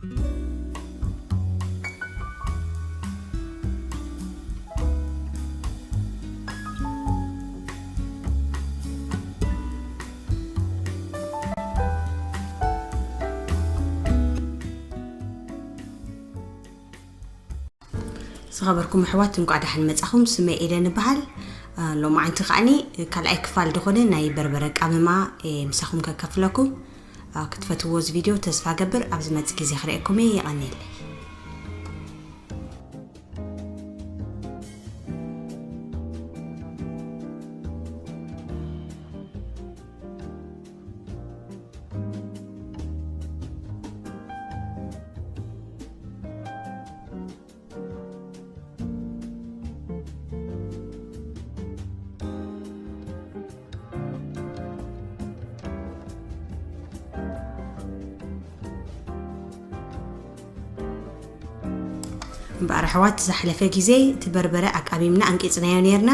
ዝኸበርኩም ኣሕዋት፣ እንቋዕ ደሓን መጻኹም። ስመይ ኤደን እበሃል። ሎማዓንቲ ከዓኒ ካልኣይ ክፋል ዝኾነ ናይ በርበረ ቃመማ ምሳኹም ከከፍለኩም። ክትፈትዎ እዚ ቪድዮ ተስፋ ገብር። ኣብ ዝመጽእ ግዜ ክርእየኩም እየ። የቐንየለይ። እምበኣር ኣሕዋት፣ ዝሓለፈ ግዜ እቲ በርበረ ኣቃሚምና ኣንቂጽናዮ ነርና።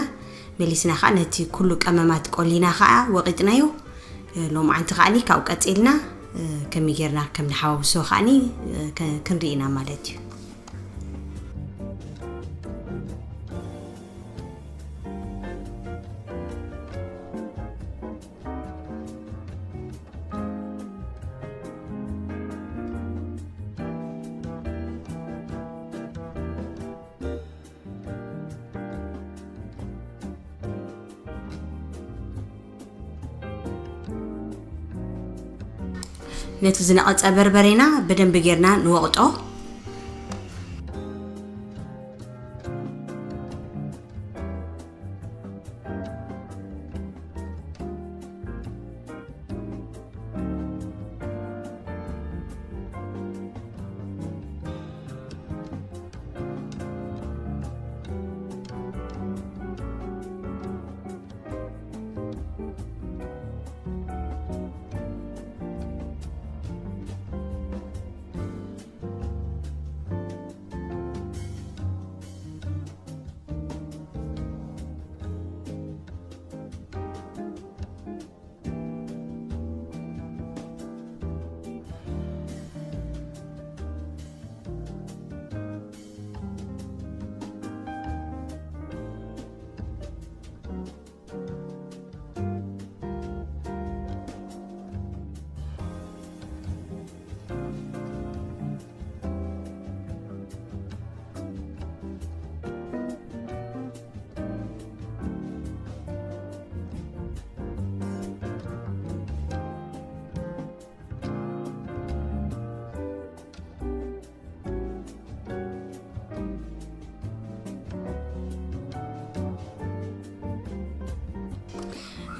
መሊስና ኸዓ ነቲ ኩሉ ቀመማት ቆሊና ኸዓ ወቒጥናዮ። ሎማዓንቲ ኸዓኒ ካብኡ ቀጺልና ከመይ ጌርና ከም ንሓዋውሶ ኸዓኒ ክንርኢ ኢና ማለት እዩ። ነቲ ዝነቐጸ በርበሬና ብደንቢ ጌርና ንወቕጦ።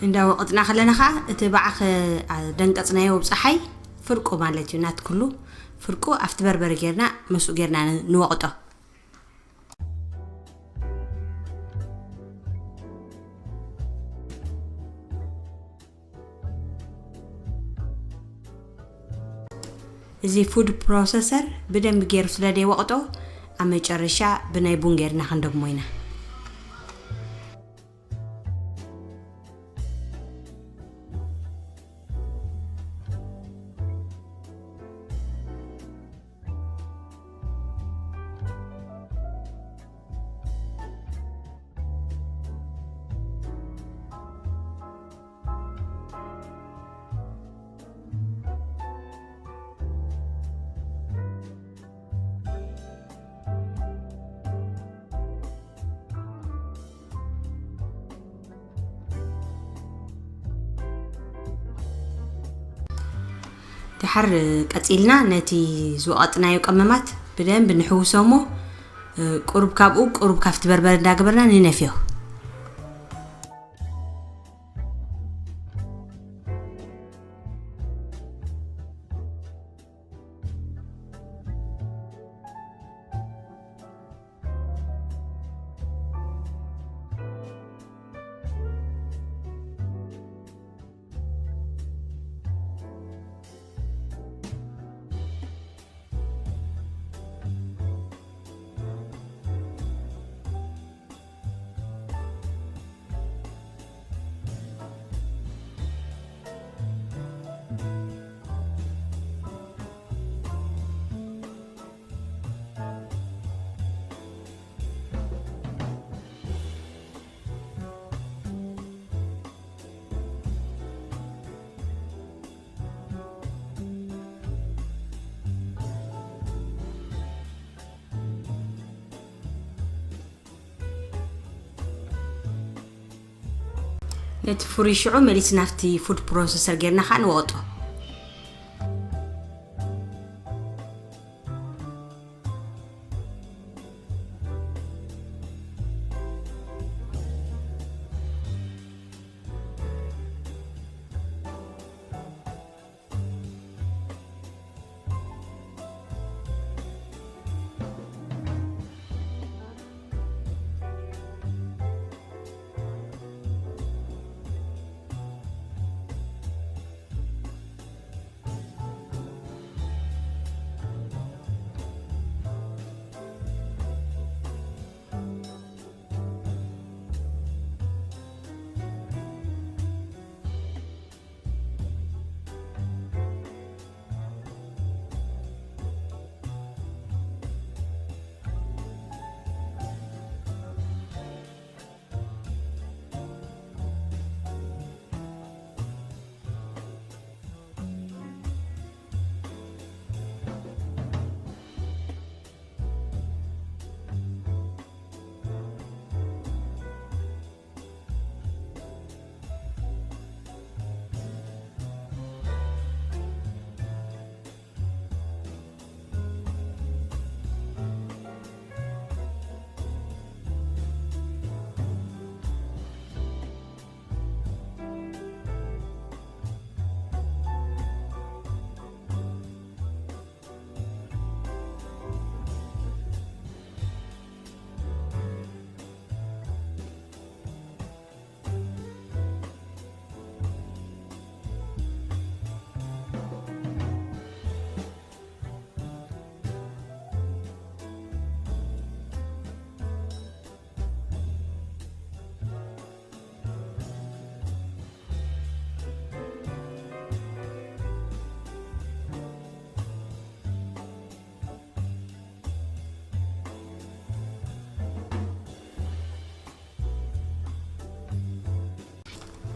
እንዳወቐጥና ከለና ኸዓ እቲ ባዕኸ ደንቀጽናዮ ኣብ ጸሓይ ፍርቁ ማለት እዩ። ናት ኩሉ ፍርቁ ኣብቲ በርበረ ጌርና መስኡ ጌርና ንወቕጦ። እዚ ፉድ ፕሮሰሰር ብደንብ ገይሩ ስለ ደይወቕጦ፣ ኣብ መጨረሻ ብናይ ቡን ገይርና ክንደግሞ ኢና። ድሓር ቀጺልና ነቲ ዝወቐጥናዮ ቀመማት ብደንብ ንሕውሶ እሞ፣ ቁሩብ ካብኡ ቁሩብ ካብቲ በርበረ እንዳገበርና ንነፍዮ። ነቲ ፍሩይ ሽዑ መሊስና ኣብቲ ፉድ ፕሮሰሰር ጌርና ከዓ ንወቕጦ።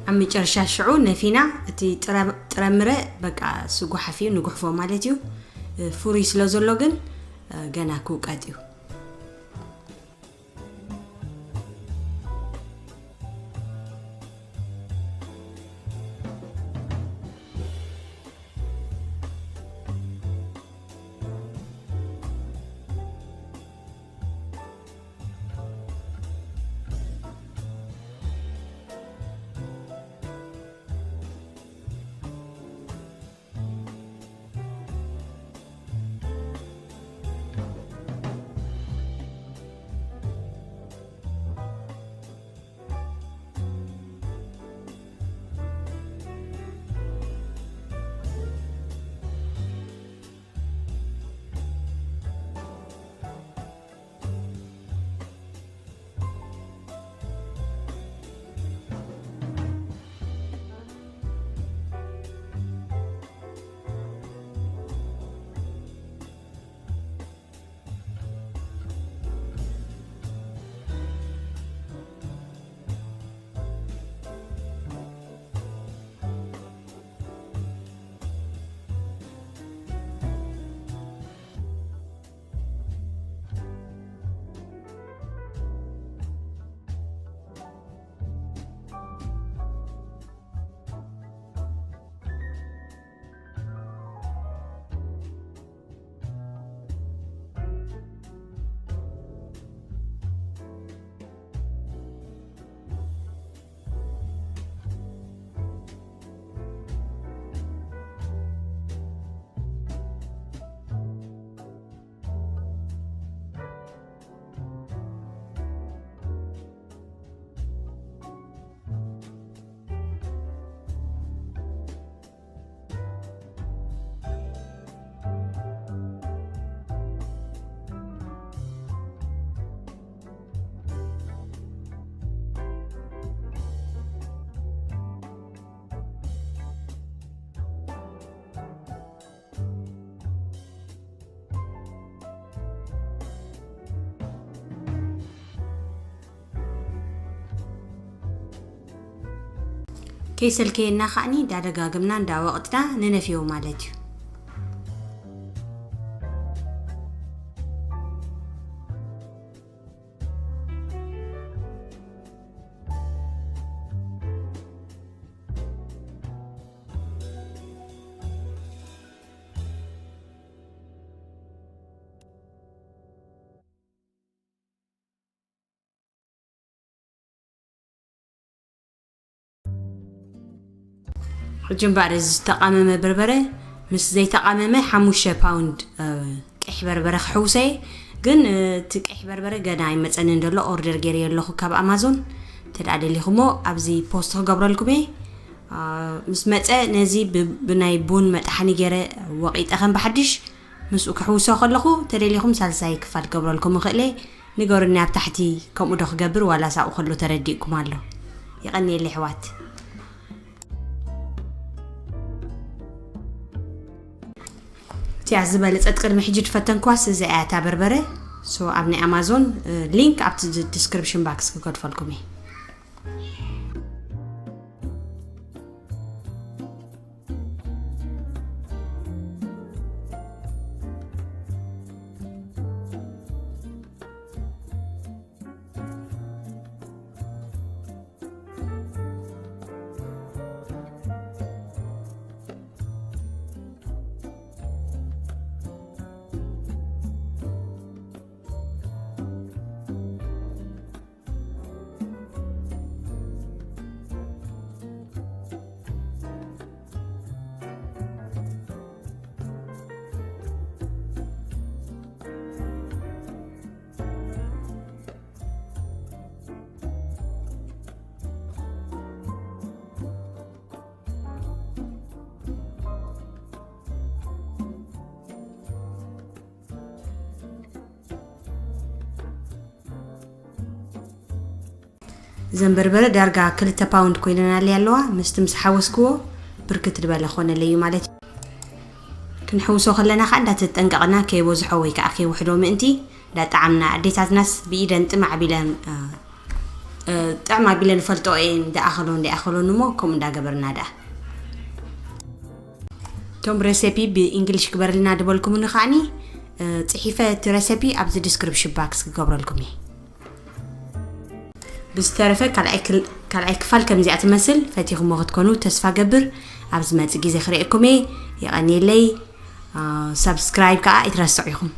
ኣብ መጨረሻ ሽዑ ነፊና እቲ ጥረ- ጥረምረ በቃ ስጉሓፍ እዩ ንጉሕፎ ማለት እዩ። ፍሩይ ስለ ዘሎ ግን ገና ክውቀጥ እዩ። ከይሰልከየና ከዓኒ እንዳደጋገምና እንዳወቕጥና ንነፍዮ ማለት እዩ። ጅምባር እዚ ዝተቃመመ በርበረ ምስ ዘይተቃመመ ሓሙሽተ ፓውንድ፣ እ፣ ቀይሕ በርበረ ክሕውሰ እየ። ግን፣ እ፣ እቲ ቀይሕ በርበረ ገና ኣይመጸንን ዘሎ፣ ኦርደር ገይረዮ ኣለኹ ካብ ኣማዞን። እንተ ደኣ ደሊኹሞ ኣብዚ ፖስት ክገብረልኩም እየ። እ፣ ምስ መጸ ነዚ ብ-፣ ብናይ ቡን መጥሓኒ ገይረ ወቂጠ ከም ብሓድሽ ምስኡ ክሕውሶ ከለኹ ተደሊኹም ሳልሳይ ክፋል ክገብረልኩም እኽእል እየ። ንገሩኒ ኣብ ታሕቲ ከምኡ ዶ ክገብር ዋላስ ኣብኡ ከሎ ተረዲእኩም ኣሎ። የቐንየለይ ኣሕዋት። እቲኣ ዝበለጸት ቅድሚ ሕጂ ዝፈተንኳስ እዚኣ እያ እታ በርበረ። ሶ ኣብ ናይ ኣማዞን፣ እ፣ ሊንክ ኣብቲ ድ-፣ ዲስክሪፕሽን ባክስ ክገድፈልኩም እየ። እዘን በርበረ ዳርጋ ክልተ ፓውንድ ኮይነናለይ ኣለዋ። ምስቲ ምስ ሓወስክዎ ብርክት ዝበለ ኮነለይ እዩ ማለት እዩ። ክንሕውሶ ከለና ከዓ እንዳተጠንቀቕና ከይበዝሖ ወይ ከዓ ከይውሕዶ ምእንቲ፣ እንዳጠዓምና፣ ኣዴታትናስ ብኢደን ጥም ኣቢለን፣ እ፣ እ፣ ጥዕም ኣቢለን ፈልጦ እየን፣ እንዳኣኸሎ እንዳኣኸሎን እሞ ከምኡ እንዳገበርና ደኣ። እቶም ረሰፒ ብእንግሊሽ ግበርልና ዝበልኩምኒ ከዓኒ፣ እ፣ ጽሒፈ እቲ ረሰፒ ኣብዚ ዲስክሪፕሽን ባክስ ክገብረልኩም እየ። ብዝተረፈ ካልኣይ ክል-፣ ካልኣይ ክፋል ከምዚኣ ትመስል ፈቲኹሞ ክትኮኑ ተስፋ ገብር። ኣብ ዝመጽእ ግዜ ክርእየኩም እየ። የቐንየለይ። እ፣ ሳብስክራይብ ከዓ ኣይትረስዑ ኢኹም።